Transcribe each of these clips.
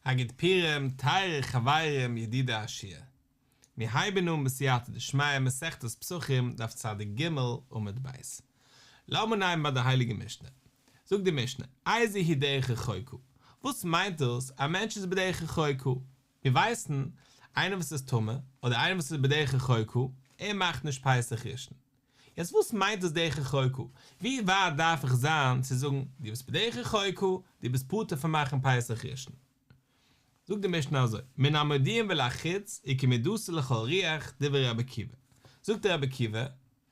א גוט פורים טייערע חברים ידידי השיעור. מיר הייבן אן בסייעתא דשמיא מסכת פסחים דף צדיק ג עמוד ב'. לאמיר אנהייבן ביי די הייליגע משנה. זאגט די משנה, איזו היא דרך רחוקה. וואס מיינט דאס א מענטש איז בדרך רחוקה? מיר ווייסן, איינער וואס איז טמא, אדער איינער וואס איז בדרך רחוקה, ער מאכט נישט פסח ראשון. יעצט וואס מיינט דאס דרך רחוקה? ווי ווייט דארף איך זיין צו זאגן דו ביסט בדרך רחוקה, דו ביסט פטור פון מאכן פסח ראשון? זאגט די משנה אזוי, מן המודיעים ולחוץ וכמידתה לכל רוח, דברי רבי עקיבא. זאגט דער רבי עקיבא,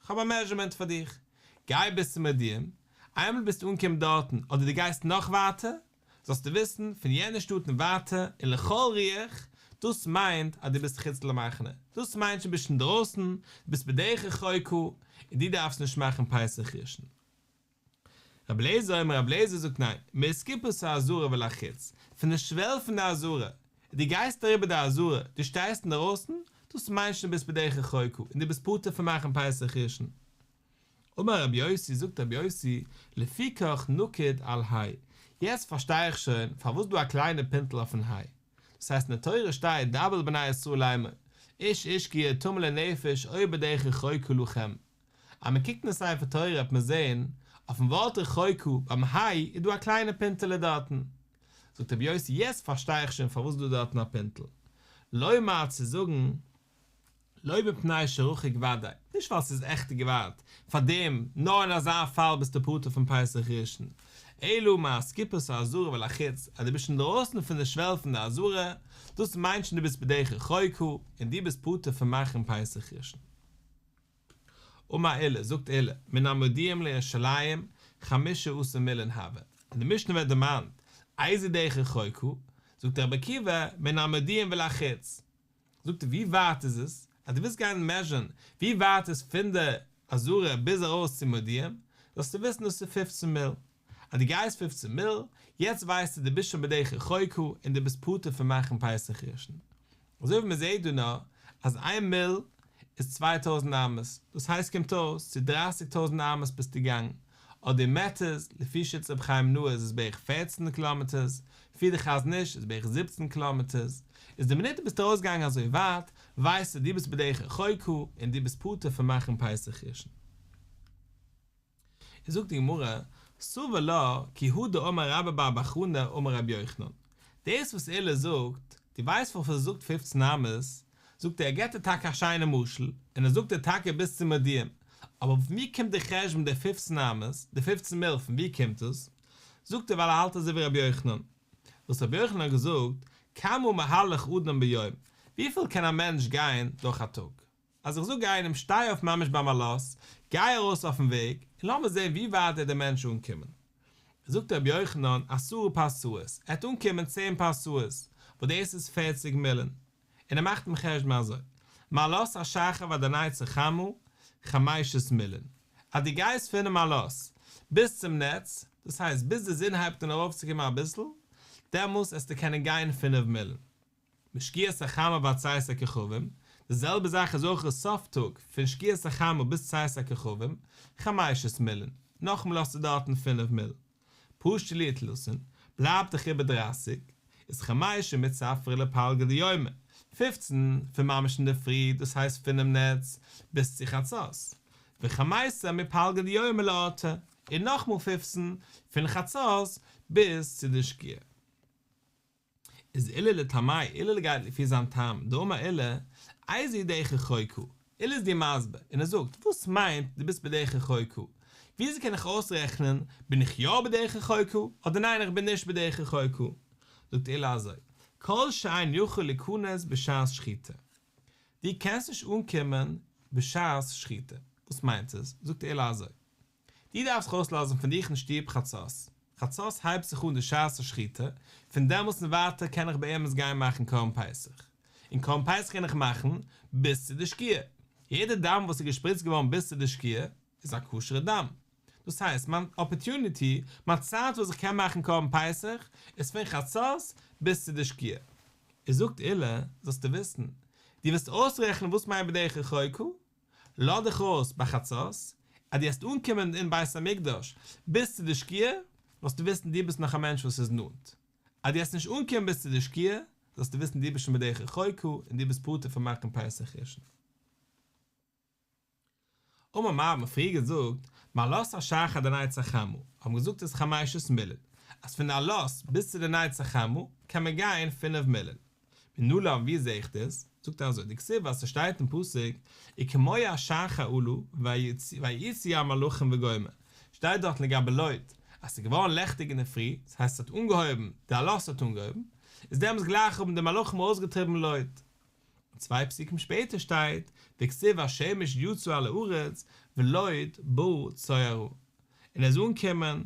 כ'האב א מעזשערמענט פאר דיך, גיי ביז צום מודיעים, איינמאל ביסטו אנגעקומען דארטן אדער דו גייסט נאך ווייטער, זאלסטו וויסן, פון יענע שטאט און ווייטער, און לכל רוח, דאס מיינט אז דו ביסט חוץ למחנה, דאס מיינט שוין ביסט אינדרויסן, דו ביסט בדרך רחוקה, און דו דארפסט נישט מאכן פסח ראשון. רבי אליעזר אומר, רבי אליעזר זאגט ניין, מאסקופת העזרה ולחוץ, פון די שוועל פון די עזרה, דו גייסט אריבער די עזרה, דו שטייסט אינדערויסן, דאס מיינט שוין דו ביסט בדרך רחוקה, און דו ביסט פטור פון מאכן פסח ראשון. אמר רבי יוסי, זאגט רבי יוסי, לפיכך נקוד על ה', יעצט פארשטיי איך שוין פארוואס דא א קליינע פינטל אויפן ה', דאס הייסט אין די תורה שטייט דבר אל בני ישראל לאמר, איש איש כי יהיה טמא לנפש או בדרך רחוקה לכם, אז מען קוקט אין ספר תורה וועט מען זען, אויפן ווארט רחוקה ביים ה' איז דא א קליינע פינטעלע דארטן. זאגט רבי יוסי, יעצט פארשטיי איך שוין פארוואס איז דא דארטן א פינטל. לומר צו זאגן, לא מפני שרחוק ודאי, נישט ווייל ס'איז עכטיג ווייט, פארדעם, נאר אין אזא פאל ביסטו פטור פון פסח ראשון, אלא מאסקופת העזרה ולחוץ, אז דו ביסט שוין אינדרויסן פון די שוועל פון די עזרה, דאס מיינט שוין דו ביסט בדרך רחוקה, און דו ביסט פטור פון מאכן פסח ראשון. אמר עולא, זאגט עולא, מן המודיעים לירושלים חמשה עשר מילין הוה, אין די משנה ווערט דערמאנט, איזו דרך רחוקה, זאגט רבי עקיבא, מן המודיעים ולחוץ, זאגט ער ווי ווייט איז עס? אז דו ווילסט גיין מעזשערן ווי ווייט איז פון די עזרה ביז ארויס צו מודיעים, זאלסטו וויסן דאס איז פופצן מיל. אז דו גייסט פופצן מיל, יעצט ווייסטו דו ביסט שוין בדרך רחוקה און דו ביסט פטור פון מאכן פסח ראשון. אזוי ווי מען זעט דא נאר אז איין מיל איז 2000 אמות, דאס הייסט קומט אויס צו דרייסיג טויזנט אמות ביסטו געגאנגען, אדער אין מעטערס, לפי שיטת רבי חיים נאה איז עס בערך פֿערצן קילאמעטערס, לפי די חזון איש איז בערך זיבעצן קילאמעטערס, איז די מינוט דו ביסט ארויסגעגאנגען אזוי ווייט, ווייסטו דו ביסט בדרך רחוקה און דו ביסט פטור פון מאכן פסח ראשון. איז זאגט די גמרא, סבר לה כי הא דאמר רבה בר בר חנה אמר רבי יוחנן, דאס וואס עולא זאגט, דו ווייסט פארוואס ער זאגט פופצן אמות, זאגט ער ער געבט דיר טאקע א שיינע משל, און ער זאגט דיר טאקע ביז צו מודיעים, אבער פון ווי קומט די חשבון די פופצן אמות, די פופצן מיל פון ווי קומט עס? זאגט ער ווייל ער האלט אזוי ווי רבי יוחנן, וואס רבי יוחנן האט געזאגט, כמה מהלך אדם ביום, וויפיל קען א מענטש גיין דורך א טאג? אז איך זאג איינעם שטיי אויף ממש ביים עלות, גיי ארויס אויפן וועג, און לאמיר זען ווי ווייט וועט דער מענטש אנקומען. זאגט רבי יוחנן עשרה פרסאות, ער וועט אנקומען צען פרסאות, וואס דאס איז פערציג מילן. און ער מאכט דעם חשבון אזוי, מעלות השחר ועד הנץ החמה, חמשת מילין. אז דו גייסט פונעם עלות ביז צום נץ, דאס הייסט ביז די זון הייבט אן ארויפצוקומען אביסל, דעמאלס עסטו קענען גיין פינף מילן. משקיעת החמה ועד צאת הכוכבים, די זעלבע זאך איז אויך סוף טאג, פון שקיעת החמה ביז צאת הכוכבים, חמשת מילין, נאכאמאל האסטו דארטן פינף מיל. פשו להו תלתין, בלייבט דאך איבער דרייסיג, איז חמשה מצפרא לפלגא דיומא, פופצן פון ממש אינדערפרי, דאס הייסט פונעם נץ ביז צו חצות, וחמיסר מפלגא דיומא לאורתא, און נאכמאל פופצן פון חצות ביז צו די שקיעה. איז עולא לטעמיה, עולא גייט לפי זיין טעם, דאמר עולא, איזו דרך רחוקה, עולא איז דיר מסביר, און ער זאגט, וואס מיינט דו ביסט בדרך רחוקה? וויאזוי קען איך אויסרעכענען, בין איך יא בדרך רחוקה, אדער ניין איך בין נישט בדרך רחוקה? זאגט עולא אזוי, כל שאין יכול ליכנס בשעת שחיטה. דו קענסט נישט אנקומען בשעת שחיטה. וואס מיינט עס? זאגט עולא אזוי, דו דארפסט זיך ארויסלאזן פון דיך אין שטוב חצות, חצות הייבט זיך אן די שעת השחיטה, פון דעמאלטס און ווייטער קען איך באמת גיין מאכן קרבן פסח, און קרבן פסח קען איך מאכן ביז צו די שקיעה, יעדע דם וואס איז געשפריצט געווארן ביז צו די שקיעה איז א כשר'ע דם, דאס הייסט מיין אפערטוניטי, מיין צייט וואס איך קען מאכן קרבן פסח איז פון חצות ביז צו די שקיעה. איז זאגט עולא, זאלסטו וויסן, דו וועסט אויסרעכענען וואס מיינט בדרך רחוקה, לאז דיך ארויס ביי חצות, אז דו וועסט אנקומען אין בית המקדש ביז צו די שקיעה, זאלסטו וויסן דו ביסט נאך א מענטש וואס איז נאנט. אז דו וועסט נישט אנקומען ביז צו די שקיעה, זאלסטו וויסן דו ביסט שוין בדרך רחוקה און דו ביסט פטור פון מאכן פסח ראשון. אמר מר האט מען פריער געזאגט, מעלות השחר עד הנץ החמה, האט מען געזאגט איז חמשת מילין, אז פון עלות ביז צו די נץ החמה קען מען גיין פינף מילין. מנלן ווי זעה איך דאס? זאגט ער אזוי, דכתיב אז ס'שטייט אין פסוק, וכמו השחר עלה ויאיצו המלאכים וגומר, שטייט דארט לגבי לוט אז ס'איז געווארן לעכטיג אינדערפרי, דאס הייסט ס'האט אנגעהויבן, די עלות האט אנגעהויבן, איז דעמאלטס גלייך האבן די מלאכים ארויסגעטריבן לוט. און צוויי פסוקים שפעטער שטייט, וכתיב השמש יצא על הארץ ולוט בא צוערה, און ער איז אנגעקומען,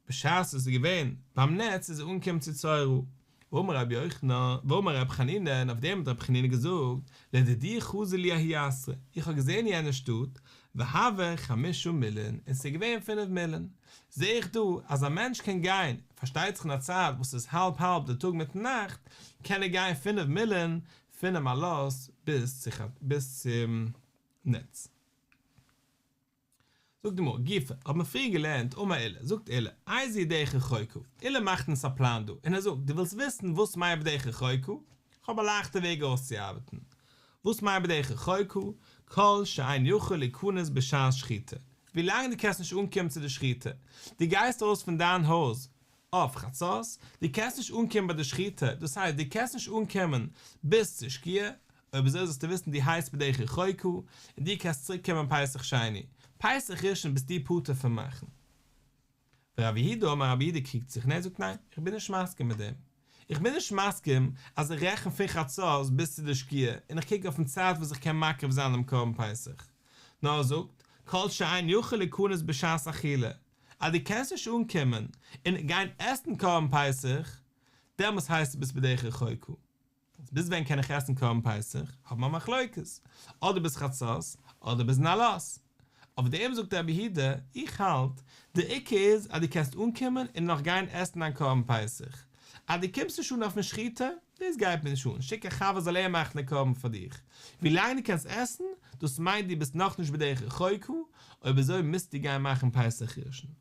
בשעת עס איז געווען ביים נעץ איז ער אנגעקומען צו צוערה. ואמר רבי יוחנן, ואמר רבי חנינא, און אויף דעם האט רבי חנינא געזאגט, לדידי חזי לי ההוא אתרא, איך האב געזען יענע שטאט, והוה חמשה מילין, און ס'איז געווען פינף מילין. זע איך דא אז א מענטש קען גיין, פארשטייט זיך אין א צייט וואס איז האלב האלב די טאג מיטן נאכט, קען ער גיין פינף מילין פונעם עלות ביז ביז צום נץ. זאגט די גמרא, גופא, האט מען פריער געלערנט, אמר עולא, זאגט עולא, איזוהי דרך רחוקה, עולא מאכט אונז א פלאן דא, און ער זאגט, דו ווילסט וויסן וואס מיינט בדרך רחוקה? איך האב א לייכטע וועג אויסצוארבעטן. וואס מיינט בדרך רחוקה? כל שאין יכול להיכנס בשעת שחיטה, ווילאנג דו קענסט נישט אנקומען צו די שחיטה, דו גייסט ארויס פון דיין הויז אויף חצות, דו קענסט נישט אנקומען ביי די שחיטה, דאס הייסט דו קענסט נישט אנקומען ביז צו שקיעה, אויב אזוי זאלסטו וויסן דו הייסט בדרך רחוקה, און דו קענסט צוריק קומען פסח שני, פסח ראשון ביסטו פטור פון מאכן. ורב יהודה אמר רב יהודה קריגט זיך און ער זאגט ניין, איך בין נישט מסכים מיט דעם, איך בין נישט מסכים אז איך רעכן פון חצות ביז צו די שקיעה און איך קוק אויפן צייט וואס איך קען מקריב זיין דעם קרבן פסח, נאר ער זאגט כל שאין יכול להיכנס בשעת אכילה, אז דו קענסט נישט אנקומען און גיין עסן קרבן פסח, דעמאלס הייסט עס ביסט בדרך רחוקה. איז ביז ווען קען איך עסן קרבן פסח? האבן מיר א מחלוקת, אדער ביז חצות, אדער ביזן עלות. אויף דעם זאגט רבי יהודה, איך האלט, דער עיקר איז אז דו קענסט אנקומען און נאך גיין עסן דיין קרבן פסח. אז דו קומסט נישט אן אויפן שחיטה, דאס גייט מיר נישט אן, שיק א חבר זאל ער מאכן די קרבן פאר דיך. ווילאנג דו קענסט עסן, דאס מיינט דו ביסט נאכנישט בדרך רחוקה, אויב אזוי מוזטו גיין מאכן פסח ראשון.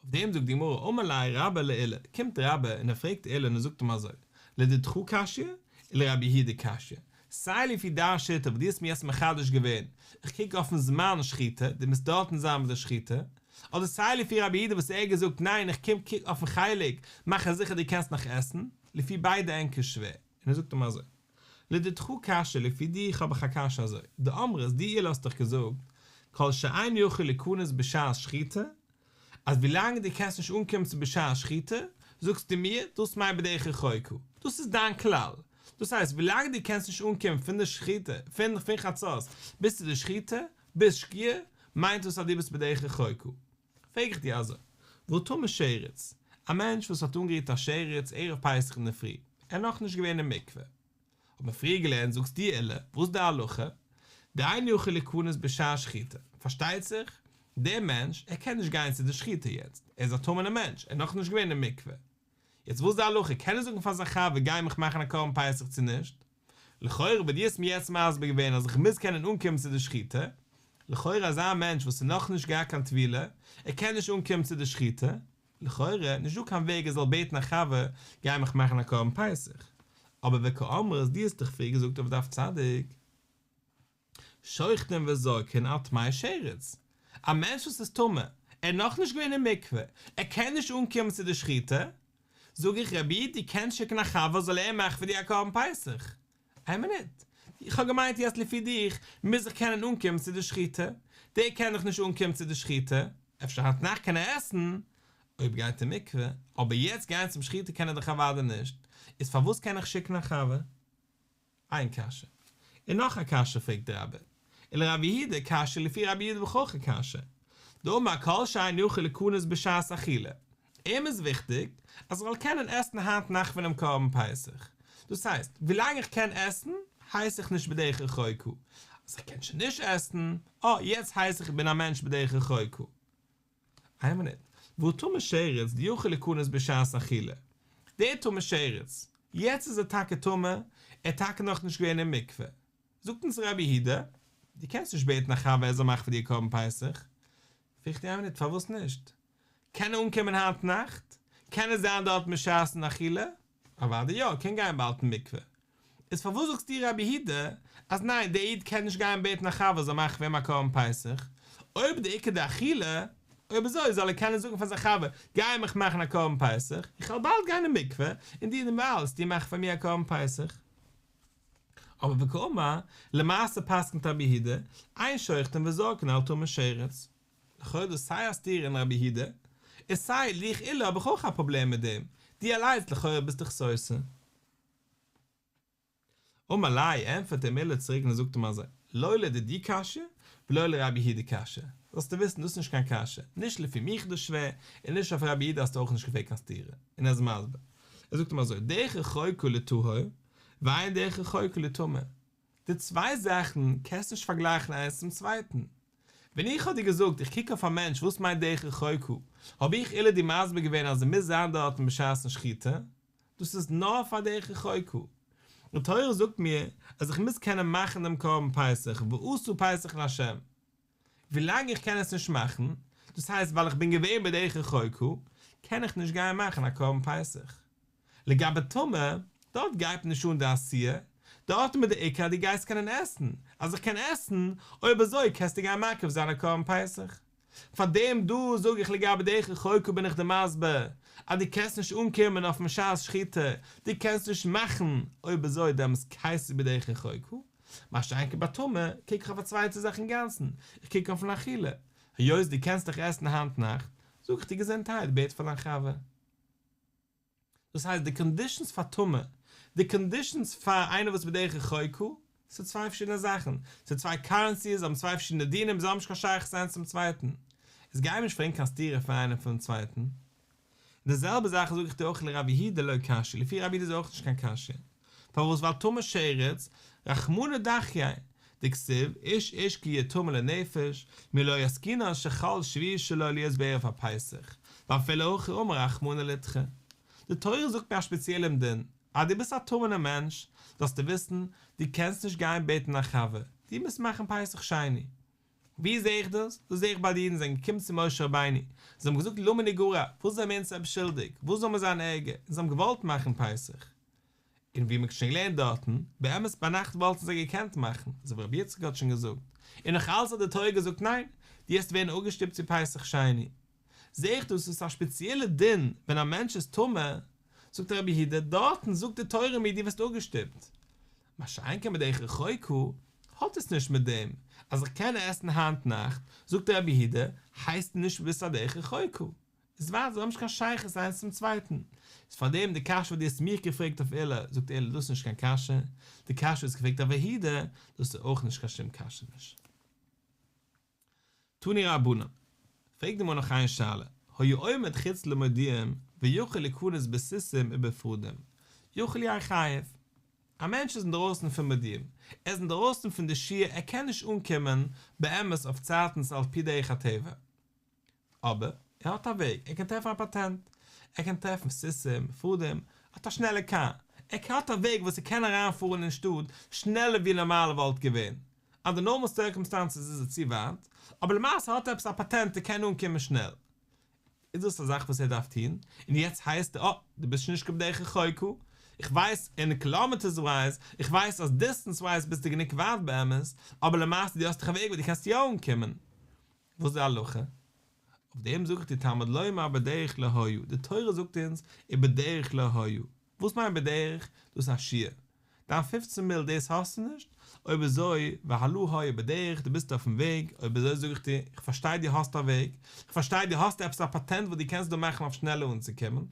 אויף דעם זאגט די גמרא אמר ליה רבה לעולא, קומט רבה און ער פרעגט עולא און ער זאגט אים אזוי, לדידך קשיא ולרבי יהודה קשיא, סיי לפי דיין שיטה וואס דו האסט מיר יעצט מחדש געווען, איך קוק אויפן זמן שחיטה, דו מוזט דארטן זיין ביי די שחיטה, אדער סיי לפי רבי יהודה וואס ער האט געזאגט ניין איך קום קוק אויפן חלק, מאך זיכער דו קענסט נאך עסן, לפי ביידע ענק איז שווער, און ער זאגט אים אזוי, לדידך קשיא לפי דיך האב איך א קשיא אזוי, דאמרת דו עולא האסט דאך געזאגט כל שאין יכול להיכנס בשעת שחיטה, אז ווילאנג דו קענסט נישט אנקומען צו בשעת שחיטה, זאגסטו מיר, דאס מיינט בדרך רחוקה, דאס איז דיין כלל, דאס הייסט ווילאנג דו קענסט נישט אנקומען פון די שחיטה, פון פון חצות ביז צו די שחיטה, ביז שקיעה, מיינט דאס אז דו ביסט בדרך רחוקה. פרעג איך דיר אזוי, והא טמא שרץ, א מענטש וואס האט אנגערירט א שרץ ערב פסח אינדערפרי, ער איז נאכנישט געווען אין מקווה, האט מען פריער געלערנט זאגסט דו עולא, וואס איז די הלכה? דאין יכול להיכנס בשעת שחיטה, פארשטייט זיך, דער מענטש, ער קען נישט גיין צו די שחיטה יעצט, ער איז א טמא'נער מענטש, ער איז נאכנישט געווען אין מקווה, יעצט וואס איז די הלכה, קען ער זאגן פאר זיין חבר גיי מיך מאכן א קרבן פסח צו נישט? לכאורה ווי דו האסט מיר יעצט מסביר געווען אז איך מוז קענען אנקומען צו די שחיטה, לכאורה אזא מענטש וואס איז נאכנישט געהאט קיין טבילה, ער קען נישט אנקומען צו די שחיטה, לכאורה נישט דא קיין וועג ער זאל בעטן א חבר גיי מיך מאכן א קרבן פסח, אבער וקאמרת דו האסט דאך פריער געזאגט אויף דף צדיק, שוחטין וזורקין על טמא שרץ, א מענטש וואס איז טמא, ער איז נאכנישט געווען אין מקווה, ער קען נישט אנקומען צו די שחיטה, זאג איך רבי איד דו קענסט שיקן א חבר זאל ער מאכן פאר דיר א קרבן פסח. איין מינוט, איך האב געמיינט יעצט לפי דיך מוז איך קענען אנקומען צו די שחיטה, דער קען דאך נישט אנקומען צו די שחיטה, אפשר היינט נאכט קען ער עסן אויב גייט אין מקווה, אבער יעצט גיין צום שחיטה קען ער דאך אוודאי נישט, איז פארוואס קען איך שיקן א חבר? איין קשיא. און נאך א קשיא פרעגט רבה. ולרב יהודה קשיא לפי רב יהודה האב איך אויך א קשיא. דאמר כל שאין יכול להיכנס בשעת אכילה. אים איז וויכטיג אז איך זאל קענען עסן היינט נאכט פונעם קרבן פסח. דאס הייסט, ווילאנג איך קען עסן, הייס איך נישט בדרך רחוקה. אז איך קען שוין נישט עסן, אה, יעצט הייס איך איך בין א מענטש בדרך רחוקה. איין מינוט, והא טמא שרץ דיכול להיכנס בשעת אכילה? דער טמא שרץ, יעצט איז ער טאקע טמא, ער איז טאקע נאכנישט געווען אין מקווה. זאגט אונז רבי יהודה, דו קענסט נישט בעטן א חבר ער זאל מאכן פאר דיר קרבן פסח. פרעגט ער איין מינוט, פארוואס נישט? קען ער אנקומען היינט נאכט? קען ער זיין דארט בשעת'ן אכילה? אוודאי יא, ער קען גיין באלד אין מקווה. איז פארוואס זאגסטו רבי יהודה אז ניין דער איד קען נישט גיין בעטן א חבר זאל מאכן פאר אים א קרבן פסח, אויב די עיקר די אכילה, אויב אזוי זאל ער קענען זאגן פאר זיין חבר גיי מיך מאכן א קרבן פסח, איך וועל באלד גיין אין מקווה, און דו דערווייל וועסטו מאכן פאר מיר א קרבן פסח. אבער וקאמר, למעשה פסק'נט רבי יהודה, אין שוחטין וזורקין על טמא שרץ. לכאו' איז דאס סיי א סתירה אין רבי יהודה, און סיי ליך עולא האב איך אויך א פראבלעם מיט דעם, דו אליינס לכאורה ביסט דיך סותר. אמר ליה, ענטפערט אים עולא צוריק און ער זאגט אים אזוי, לא לדידי קשיא, ולא לרבי יהודה קשיא, זאלסטו וויסן דאס איז נישט קיין קשיא, נישט לפי מיך איז דאס שווער, און נישט אויף רבי יהודה האסטו אויך נישט געפרעגט קיין סתירה, און ער איז מסביר, ער זאגט אים אזוי, דרך רחוקה לטהור, ואין דרך רחוקה לטמא, די צוויי זאכן קענסט נישט פארגלייכן איינס צום צווייטן. ווען איך האב דיר געזאגט איך קוק אויף א מענטש וואס מיינט דרך רחוקה, האב איך עולא דיר מסביר געווען אז ער מוז זיין דארטן בשעת'ן שחיטה, דאס איז נאר פאר דרך רחוקה. די תורה זאגט מיר אז איך מוז קענען מאכן דעם קרבן פסח ועשו פסח לה'. ווילאנג איך קען עס נישט מאכן, דאס הייסט ווייל איך בין געווען בדרך רחוקה, קען איך נישט גיין מאכן א קרבן פסח. לגבי טמא, דארט גייט נישט אן די עשיה, דארט איז מיר די עיקר אז דו גייסט קענען עסן, אז איך קען עסן, אויב אזוי קענסטו גיין מקריב זיין א קרבן פסח. פארדעם דא זאג איך לגבי דרך רחוקה בין איך דיר מסביר אז דו קענסט נישט אנקומען אויפן שעת שחיטה, דו קענסט נישט מאכן, אויב אזוי דעמאלס הייסט עס בדרך רחוקה, מה שאין כן ביי טמא קוק איך אויף א צווייטע זאך אינגאנצן, איך קוק אויפן אכילה, היות דו קענסט דאך עסן היינט נאכט, זאג איך דיר געזונטהייט בעט פאר דיין חבר. דאס הייסט די קאנדישאנס פאר טמא, די קאנדישאנס פאר איינער וואס בדרך רחוקה, ס'איז צוויי פארשידענע זאכן, ס'איז צוויי קארענסיס, זיי האבן צוויי פארשידענע דינים, זיי האבן נישט קיין שייכות איינס צום צווייטן. איז גיי מיר נישט פרעגן קיין סתירה פון איינעם פונעם צווייטן. און די זעלבע זאך זאג איך דיר אויך לרבי יהודה לא קשיא, לפי רבי יהודה איז אויך נישט קיין קשיא. פארוואס? ווייל טמא שרץ, רחמנא דחייה, דכתיב איש איש כי יהיה טמא לנפש, מי לא עסקינן שחל שביעי שלו להיות בערב הפסח, ואפילו הכי אמר רחמנא לידחי. די תורה זאגט מיר א שפעציעלעם דין, אז דו ביסט א טמא'נער מענטש, זאלסטו וויסן, דו קענסט נישט גיין בעטן א חבר, דו מוזט מאכן פסח שני. ווי זעה איך דאס? דאס זעה איך ביי די אידן זענען געקומען צו משה רבינו, זיי האבן געזאגט למה נגרע, וואס זענען מיר אונז עפעס שולדיג, וואס זאל מיר זיין ערגער, און זיי האבן געוואלט מאכן פסח. און ווי מ'האט שוין געלערנט דארטן, באמת ביינאכט וואלטן זיי געקענט מאכן, אזוי ווי רבי יצחק האט שוין געזאגט, און נאך אלץ האט די תורה געזאגט ניין, דו וועסט ווערן אפגעשטופט צו פסח שני. זעה איך דאס איז א שפעציעלע דין ווען א מענטש איז טמא, זאגט רבי יהודה, דארטן זאגט די תורה מיר דו ווערסט אפגעשטופט. מה שאין כן בדרך רחוקה, האט עס נישט מיט דעם, אז איך קען עסן היינט נאכט, זאגט רבי יהודה, הייסט נישט ביסט א דרך רחוקה. איז ווייל זיי האבן נישט קיין שייכות איינס צום צווייטן. איז פאר דעם די קשיא וואס דו האסט מיך געפרעגט אויף עולא, זאגט עולא דאס איז נישט קיין קשיא, די קשיא וואס האסט געפרעגט אויף ר' יהודה, דאס איז אויך נישט קיין שום קשיא נישט. תנו רבנן, פרעגט די גמרא נאך איין שאלה, היה עומד חוץ למודיעים ויכול ליכנס בסוסים ובפרדים, יכול יהא חייב. א מענטש איז אינדרויסן פון מודיעים, ער איז אינדרויסן פון די שיעור ער קען נישט אנקומען באמת אויף צייטנס על פי דרך הטבע, אבער ער האט א וועג, ער קען טרעפן א פאטענט, ער קען טרעפן סוסים, פרדים, ער האט א שנעלע קאר, ער האט א וועג וואס ער קען אריין פארן אין שטאט שנעלער ווי נארמאל וואלט געווען, אנדער נארמאל סירקאמסטענסעס איז ער צו ווייט, אבער למעשה האט ער עפעס א פאטענט ער קען אנקומען שנעל. איז דאס א זאך וואס ער דארף טון? און יעצט הייסט אה, דו ביסט שוין נישט קיין בדרך רחוקה, איך ווייס אין קילאמעטערס ווייז, איך ווייס אז דיסטענס ווייז ביסטו גענוג ווייט באמת, אבער למעשה דו האסט דאך א וועג ווי דו קענסט יא אנקומען. וואס איז די הלכה? אויף דעם זאג איך דיר תלמוד לומר בדרך לא היה, די תורה זאגט אונז ובדרך לא היה, וואס מיינט בדרך? דאס איז א שיעור, דיין פופצן מיל דאס האסטו נישט? אויב אזוי והלא היה בדרך, דו ביסט אויפן וועג, אויב אזוי זאג איך דיר, איך פארשטיי דו האסט א וועג, איך פארשטיי דו האסט עפעס א פאטענט וואס דו קענסט דא מאכן אויף שנעלער אנצוקומען,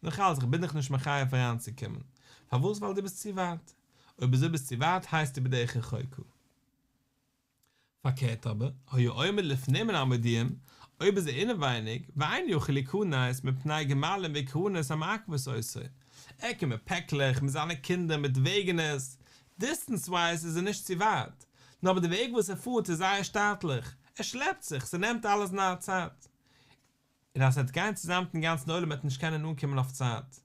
נאכאלץ איך בין דיך נישט מחייב אריינצוקומען, פארוואס? ווייל דו ביסט צו ווייט, אויב אזוי ביסט צו ווייט הייסטו בדרך רחוקה. פארקערט אבער, היה עומד לפנים מן המודיעים, אויב איז ער אינעווייניג, ואין יכול ליכנס מפני גמלים וקרונות המעכבות אותו, ער קומט מיט פעקלעך, מיט זיינע קינדער, מיט וועגענעס, דיסטענס ווייז איז ער נישט צו ווייט, נאר אבער די וועג וואס ער פארט איז זייער שטאטליך, ער שלעפט זיך, ס'נעמט אלעס נאר צייט. און אז ער וועט גיין צוזאם מיטן גאנצן עולם וועט ער נישט קענען אנקומען אויף צייט.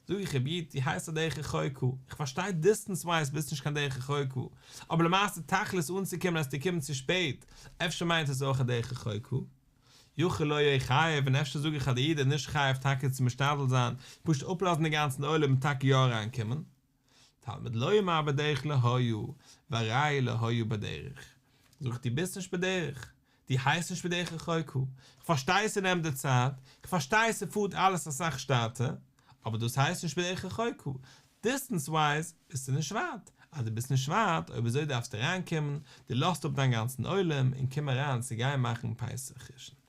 זאג איך רבי איד, דו הייסט א דרך רחוקה, איך פארשטיי דיסטענס ווייז ביסט נישט קיין דרך רחוקה, אבער למעשה תכלית אנצוקומען אז דו קומסט צו שפעט, אפשר מיינט עס אויך א דרך רחוקה? יכול לא יהא חייב, און אפשר זאג איך אז דער איד איז נישט חייב טאקע צו משתדל זיין, פשוט אפלאזן דעם גאנצן עולם און טאקע יא אריינקומען. תלמוד לומר בדרך לא היה, והראיה לא היה בדרך. זאג איך דו ביסט נישט בדרך, דו הייסט נישט בדרך רחוקה, כ'פארשטיי ס'נעמט די צייט, כ'פארשטיי ס'פארט אלעס אסאך שטאטער, אבער דאס הייסט נישט בדרך רחוקה, דיסטענס ווייז ביסטו נישט ווייט, אז דו ביסט נישט ווייט אויב אזוי דארפסטו אריינקומען, דו לאזט אפ דיין גאנצן עולם און קום אריין צו גיין מאכן פסח ראשון.